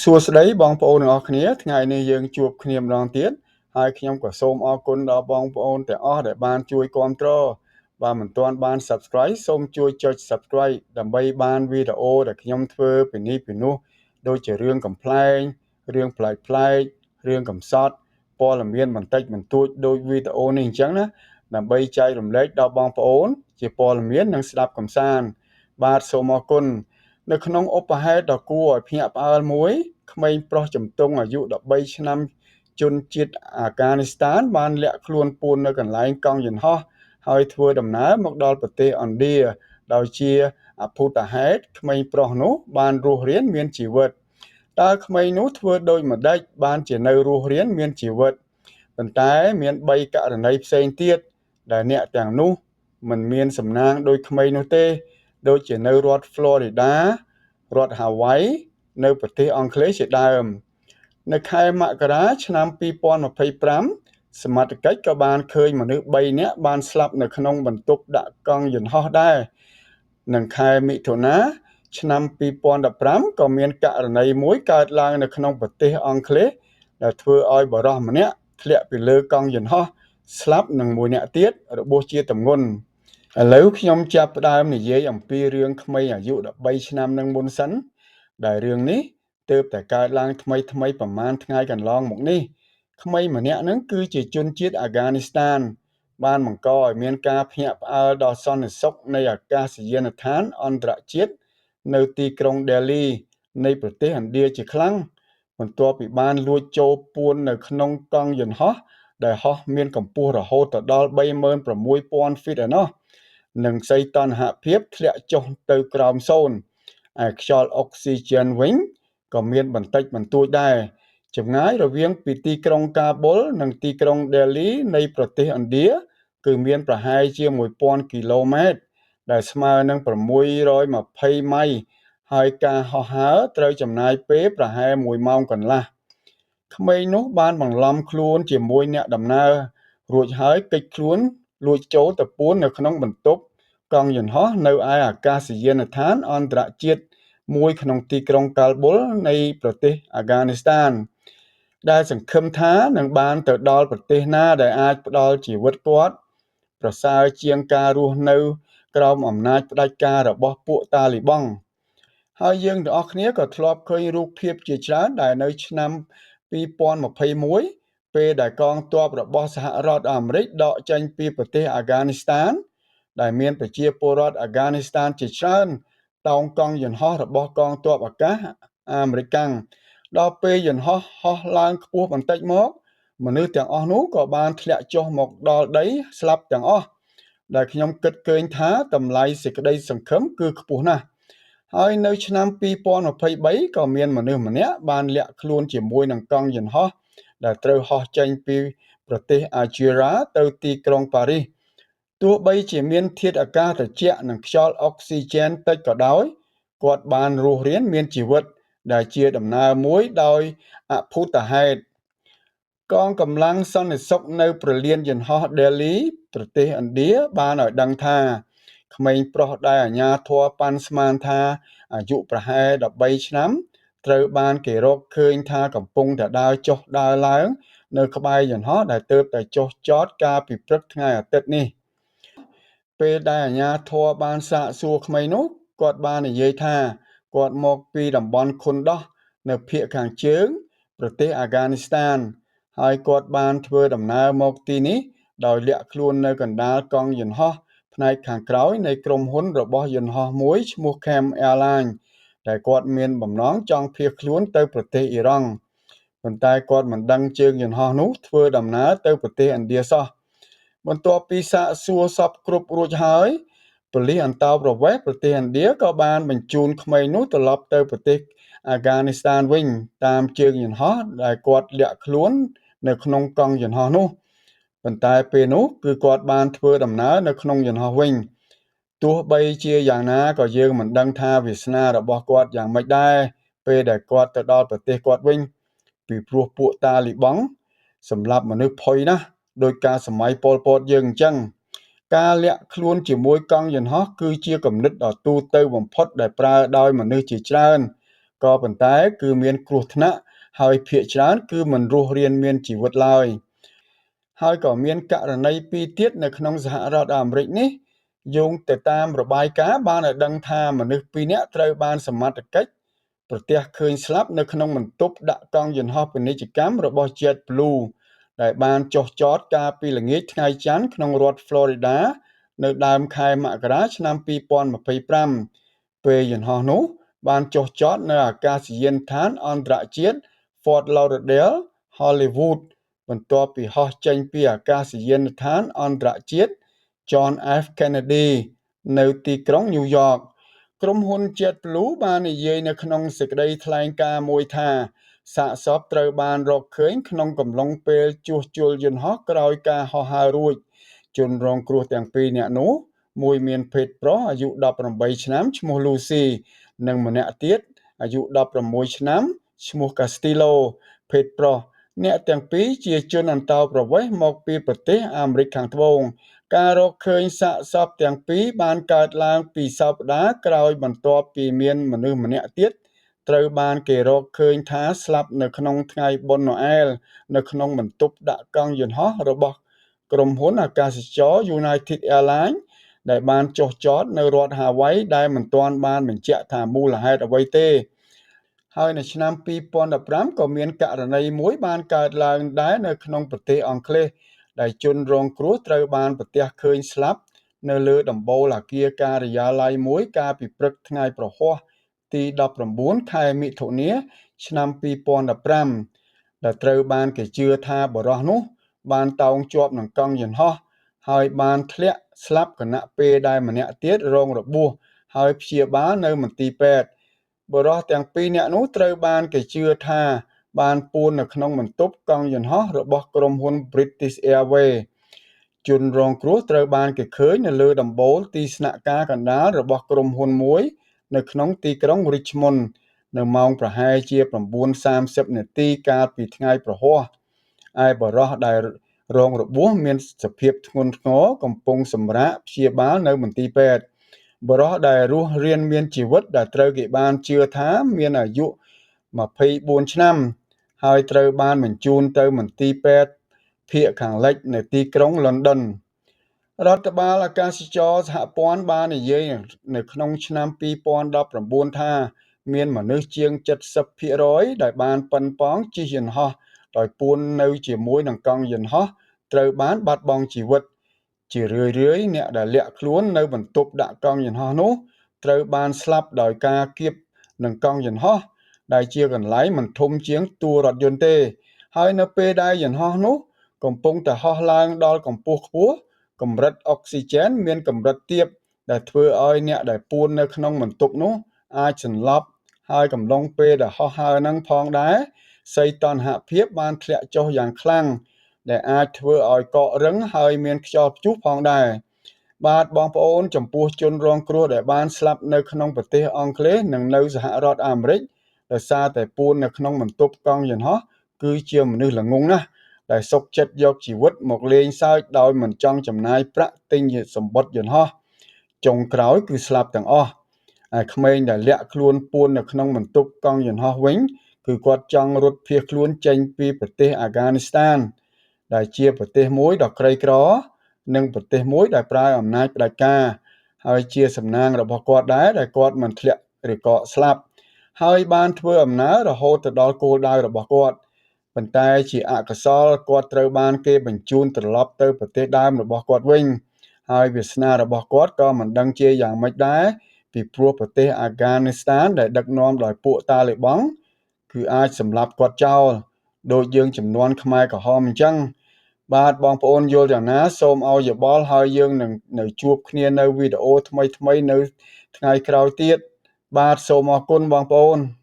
សួស្តីបងប្អូនទាំងអស់គ្នាថ្ងៃនេះយើងជួបគ្នាម្ដងទៀតហើយខ្ញុំក៏សូមអរគុណដល់បងប្អូនទាំងអស់ដែលបានជួយគាំទ្របើមិនទាន់បាន Subscribe សូមជួយចុច Subscribe ដើម្បីបានវីដេអូដែលខ្ញុំធ្វើពីនេះពីនោះដូចជារឿងកំប្លែងរឿងប្លែកប្លែករឿងកំសត់ព័ត៌មានបន្តិចបន្តួចដូចវីដេអូនេះអញ្ចឹងណាដើម្បីចែករំលែកដល់បងប្អូនជាព័ត៌មាននិងស្ដាប់កម្សាន្តបាទសូមអរគុណនៅក្នុងឧបហេតុដ៏គួរឲ្យភ្ញាក់ផ្អើលមួយក្មេងប្រុសជំទង់អាយុ13ឆ្នាំជនជាតិអាហ្គានីស្ថានបានលាក់ខ្លួនពួននៅកន្លែងកង់យន្តហោះហើយធ្វើដំណើរមកដល់ប្រទេសឥណ្ឌាដោយជាអភូតហេតុក្មេងប្រុសនោះបានរស់រានមានជីវិតតើក្មេងនោះធ្វើដូចម្ដេចបានជានៅរស់រានមានជីវិតប៉ុន្តែមាន3ករណីផ្សេងទៀតដែលអ្នកទាំងនោះមិនមានសំណាងដូចក្មេងនោះទេដូចជានៅរដ្ឋ Florida រដ្ឋហាវ៉ៃនៅប្រទេសអង់គ្លេសជាដើមនៅខែមករាឆ្នាំ2025សមត្ថកិច្ចក៏បានឃើញមនុស្ស3នាក់បានស្លាប់នៅក្នុងបន្ទប់ដាក់កង់យន្តហោះដែរនិងខែមិថុនាឆ្នាំ2015ក៏មានករណីមួយកើតឡើងនៅក្នុងប្រទេសអង់គ្លេសដែលធ្វើឲ្យបុរសម្នាក់ធ្លាក់ពីលើកង់យន្តហោះស្លាប់និងមួយនាក់ទៀតរបួសជាទម្ងន់ឥឡូវខ្ញុំចាប់ផ្ដើមនិយាយអំពីរឿងក្មេងអាយុ13ឆ្នាំនឹងមុនសិនដែលរឿងនេះទើបតែកើតឡើងថ្មីថ្មីប្រហែលថ្ងៃកន្លងមកនេះក្មេងម្នាក់នឹងគឺជាជនជាតិអាហ្គានីស្ថានបានបង្កឲ្យមានការភ្ញាក់ផ្អើលដល់សន្តិសុខនៃអាកាសយានដ្ឋានអន្តរជាតិនៅទីក្រុងដេលីនៃប្រទេសឥណ្ឌាជាខ្លាំងបន្ទាប់ពីបានលួចចូលពួននៅក្នុងកង់យន្តហោះដែលហោះមានកម្ពស់រហូតដល់36,000ហ្វីតឯណោះនិងសីតុណ្ហភាពធ្លាក់ចុះទៅក្រោមសូន្យឯខ្យល់អុកស៊ីហ្សែនវិញក៏មានបន្តិចបន្តួចដែរចម្ងាយរវាងពីទីក្រុងកាប៊ុលនិងទីក្រុងដេលីនៃប្រទេសឥណ្ឌាគឺមានប្រហែលជា1000គីឡូម៉ែត្រដែលស្មើនឹង620ម៉ៃហើយការហោះហើរត្រូវចំណាយពេលប្រហែល1ម៉ោងកន្លះក្មេងនោះបានបន្លំខ្លួនជាមួយអ្នកដំណើររួចហើយគេចខ្លួនលួចចូលទៅពួននៅក្នុងបន្ទប់កង់យន្តហោះនៅឯអាកាសយានដ្ឋានអន្តរជាតិមួយក្នុងទីក្រុងកាប៊ុលនៃប្រទេសអាហ្គានីស្ថានដែលសង្ឃឹមថានឹងបានទៅដល់ប្រទេសណាដែលអាចផ្ដល់ជីវិតគាត់ប្រសើរជាងការរស់នៅក្រោមអំណាចផ្ដាច់ការរបស់ពួកតាលីបង់ហើយយើងទាំងអស់គ្នាក៏ធ្លាប់ឃើញរូបភាពជាច្រើនដែលនៅឆ្នាំ2021ពេលដែលកងទ័ពរបស់សហរដ្ឋអាមេរិកដកចេញពីប្រទេសអាហ្គានីស្ថានដែលមានប្រជាពលរដ្ឋអាហ្គានីស្ថានជាច្រើនតោងកង់យន្តហោះរបស់កងទ័ពអាកាសអាមេរិកាំងដល់ពេលយន្តហោះហោះឡើងខ្ពស់បន្តិចមកមនុស្សទាំងអស់នោះក៏បានធ្លាក់ចុះមកដល់ដីស្លាប់ទាំងអស់ដែលខ្ញុំគិតឃើញថាតម្លៃសេចក្តីសង្ឃឹមគឺខ្ពស់ណាស់ហើយនៅឆ្នាំ2023ក៏មានមនុស្សម្នាក់បានលាក់ខ្លួនជាមួយនឹងកង់យន្តហោះដែលត្រូវហោះចេញពីប្រទេសអាល់ជេរ៉ាទៅទីក្រុងប៉ារីសទោះបីជាមានធាតុអាកាសត្រជាក់និងខ្យល់អុកស៊ីហ្សែនតិចក៏ដោយគាត់បានរស់រានមានជីវិតដែលជាដំណើរមួយដោយអភូតហេតុកងកម្លាំងសន្តិសុខនៅព្រលានយន្តហោះដេលីប្រទេសឥណ្ឌាបានឲ្យដឹងថាក្មេងប្រុសដែលអាជ្ញាធរប៉ាន់ស្មានថាអាយុប្រហែល13ឆ្នាំត្រូវបានគេរកឃើញថាកំពុងតែដើរចុះដើរឡើងនៅក្បែរយន្តហោះដែលទើបតែចុះចតកាលពីព្រឹកថ្ងៃអាទិត្យនេះពេលដែលអាជ្ញាធរបានសាកសួរក្មេងនោះគាត់បាននិយាយថាគាត់មកពីតំបន់ខុនដោះនៅភាគខាងជើងប្រទេសអាហ្គានីស្ថានហើយគាត់បានធ្វើដំណើរមកទីនេះដោយលាក់ខ្លួននៅកណ្ដាលកង់យន្តហោះផ្នែកខាងក្រោយនៃក្រុមហ៊ុនរបស់យន្តហោះមួយឈ្មោះ Cam Airlines ដែលគាត់មានបំណងចង់ភៀសខ្លួនទៅប្រទេសអ៊ីរ៉ង់ប៉ុន្តែគាត់មិនដឹងជើងយន្តហោះនោះធ្វើដំណើរទៅប្រទេសឥណ្ឌាសោះបន្ទាប់ពីសាកសួរសពគ្រប់រួចហើយប៉ូលីសអន្តោប្រវេសន៍ប្រទេសឥណ្ឌាក៏បានបញ្ជូនក្មេងនោះត្រឡប់ទៅប្រទេសអាហ្គានីស្ថានវិញតាមជើងយន្តហោះដែលគាត់លាក់ខ្លួននៅក្នុងកង់យន្តហោះនោះប៉ុន្តែពេលនោះគឺគាត់បានធ្វើដំណើរនៅក្នុងយន្តហោះវិញទោះបីជាយ៉ាងណាក៏យើងមិនដឹងថាវាសនារបស់គាត់យ៉ាងម៉េចដែរពេលដែលគាត់ទៅដល់ប្រទេសគាត់វិញពីព្រោះពួកតាលីបង់សម្លាប់មនុស្សផុយណាស់ដោយការសម័យប៉ុលពតយើងអញ្ចឹងការលាក់ខ្លួនជាមួយកង់យន្តហោះគឺជាគំនិតដ៏ទូទៅបំផុតដែលប្រើដោយមនុស្សជាច្រើន ក៏ប៉ុន្តែគឺមានគ្រោះថ្នាក់ហើយភាគច្រើនគឺមិនរស់រានមានជីវិតឡើយហើយក៏មានករណីពីរទៀតនៅក្នុងសហរដ្ឋអាមេរិកនេះយោងទៅតាមរបាយការណ៍បានឲ្យដឹងថាមនុស្សពីរនាក់ត្រូវបានសមត្ថកិច្ចប្រទះឃើញស្លាប់នៅក្នុងបន្ទប់ដាក់កង់យន្តហោះពាណិជ្ជកម្មរបស់ JetBlue ដែលបានចុះចតកាលពីល្ងាចថ្ងៃច័ន្ទក្នុងរដ្ឋ Florida នៅដើមខែមករាឆ្នាំ2025ពេលយន្តហោះនោះបានចុះចតនៅអាកាសយានដ្ឋានអន្តរជាតិ Fort Lauderdale Hollywood បន្ទាប់ពីហោះចេញពីអាកាសយានដ្ឋានអន្តរជាតិ John F Kennedy នៅទីក្រុងញូវយ៉កក្រុមហ៊ុន JetBlue បាននិយាយនៅក្នុងសេចក្តីថ្លែងការណ៍មួយថាសាកសពត្រូវបានរកឃើញក្នុងកំឡុងពេលជួសជុលយន្តហោះក្រោយការហោះហើររួចជនរងគ្រោះទាំងពីរនាក់នោះមួយមានភេទប្រុសអាយុ18ឆ្នាំឈ្មោះ Lucy និងម្នាក់ទៀតអាយុ16ឆ្នាំឈ្មោះ Castillo ភេទប្រុសអ្នកទាំងពីរជាជនអន្តោប្រវេសន៍មកពីប្រទេសអាមេរិកខាងត្បូងការរកឃើញសាកសពទាំងពីរបានកើតឡើងពីសប្តាហ៍ក្រោយបន្ទាប់ពីមានមនុស្សម្នាក់ទៀតត្រូវបានគេរកឃើញថាស្លាប់នៅក្នុងថ្ងៃបុណ្យណូអែលនៅក្នុងបន្ទប់ដាក់កង់យន្តហោះរបស់ក្រុមហ៊ុនអាកាសចរ United Airlines ដែលបានចុះចតនៅរដ្ឋហាវ៉ៃដែលមិនទាន់បានបញ្ជាក់ថាមូលហេតុអ្វីទេហើយនៅឆ្នាំ2015ក៏មានករណីមួយបានកើតឡើងដែរនៅក្នុងប្រទេសអង់គ្លេសដែលជនរងគ្រោះត្រូវបានប្រទះឃើញស្លាប់នៅលើដំបូលអគារការិយាល័យមួយកាលពីព្រឹកថ្ងៃព្រហស្បតិ៍ទី19ខែមិថុនាឆ្នាំ2015ដែលត្រូវបានគេជឿថាបុរសនោះបានតោងជាប់នឹងកង់យន្តហោះហើយបានធ្លាក់ស្លាប់ខណៈពេលដែលម្នាក់ទៀតរងរបួសហើយព្យាបាលនៅមន្ទីរពេទ្យបុរសទាំងពីរនាក់នោះត្រូវបានគេជឿថាបានពួននៅក្នុងបន្ទប់កង់យន្តហោះរបស់ក្រុមហ៊ុន British Airways ជនរងគ្រោះត្រូវបានគេឃើញនៅលើដំបូលទីស្នាក់ការកណ្ដាលរបស់ក្រុមហ៊ុនមួយនៅក្នុងទីក្រុង Richmond នៅម៉ោងប្រហែលជា 9:30 នាទីកាលពីថ្ងៃព្រហស្បតិ៍ឯបុរសដែលរងរបួសមានសភាពធ្ងន់ធ្ងរកំពុងសម្រាកព្យាបាលនៅមន្ទីរពេទ្យបុរសដែលរស់រានមានជីវិតដែលត្រូវគេបានជឿថាមានអាយុ24ឆ្នាំហើយត្រូវបានបញ្ជូនទៅមន្ទីរពេទ្យភាគខាងលិចនៅទីក្រុងលន់ដុនរដ្ឋបាលអាកាសចរសហព័ន្ធបាននិយាយនៅក្នុងឆ្នាំ2019ថាមានមនុស្សជាង 70% ដែលបានប៉ុនប៉ងជិះយន្តហោះដោយពួននៅជាមួយនឹងកង់យន្តហោះត្រូវបានបាត់បង់ជីវិតជារឿយៗអ្នកដែលលាក់ខ្លួននៅបន្ទប់ដាក់កង់យន្តហោះនោះត្រូវបានស្លាប់ដោយការគៀបនឹងកង់យន្តហោះដែលជាកន្លែងមិនធំជាងតួរថយន្តទេហើយនៅពេលដែលយន្តហោះនោះកំពុងតែហោះឡើងដល់កម្ពស់ខ្ពស់កម្រិតអុកស៊ីហ្សែនមានកម្រិតទាបដែលធ្វើឲ្យអ្នកដែលពួននៅក្នុងបន្ទប់នោះអាចសន្លប់ហើយកំឡុងពេលដែលហោះហើរនឹងផងដែរសីតុណ្ហភាពបានធ្លាក់ចុះយ៉ាងខ្លាំងដែលអាចធ្វើឲ្យកករឹងហើយមានខ្យល់ព្យុះផងដែរបាទបងប្អូនចំពោះជនរងគ្រោះដែលបានស្លាប់នៅក្នុងប្រទេសអង់គ្លេសនិងនៅសហរដ្ឋអាមេរិកដោយសារតែពួននៅក្នុងបន្ទប់កង់យន្តហោះគឺជាមនុស្សល្ងង់ណាស់ដែលសុខចិត្តយកជីវិតមកលេងសើចដោយមិនចង់ចំណាយប្រាក់ទិញសម្បត្តិយន្តហោះចុងក្រោយគឺស្លាប់ទាំងអស់ឯក្មេងដែលលាក់ខ្លួនពួននៅក្នុងបន្ទប់កង់យន្តហោះវិញគឺគាត់ចង់រត់ភៀសខ្លួនចេញពីប្រទេសអាហ្គានីស្ថានដែលជាប្រទេសមួយដ៏ក្រីក្រនិងប្រទេសមួយដែលប្រើអំណាចផ្ដាច់ការហើយជាសំណាងរបស់គាត់ដែរដែលគាត់មិនធ្លាក់ឬក៏ស្លាប់ហើយបានធ្វើអំណើររហូតទៅដល់គោលដៅរបស់គាត់ប៉ុន្តែជាអកុសលគាត់ត្រូវបានគេបញ្ជូនត្រឡប់ទៅប្រទេសដើមរបស់គាត់វិញហើយវាសនារបស់គាត់ក៏មិនដឹងជាយ៉ាងម៉េចដែរពីព្រោះប្រទេសអាហ្គានីស្ថានដែលដឹកនាំដោយពួកតាឡីបង់គឺអាចសម្លាប់គាត់ចោលដូចយើងចំនួនខ្មែរក្រហមអញ្ចឹងបាទបងប្អូនយល់យ៉ាងណាសូមឲ្យយោបល់ហើយយើងនឹងនៅជួបគ្នានៅវីដេអូថ្មីៗនៅថ្ងៃក្រោយទៀតបាទសូមអរគុណបងប្អូន។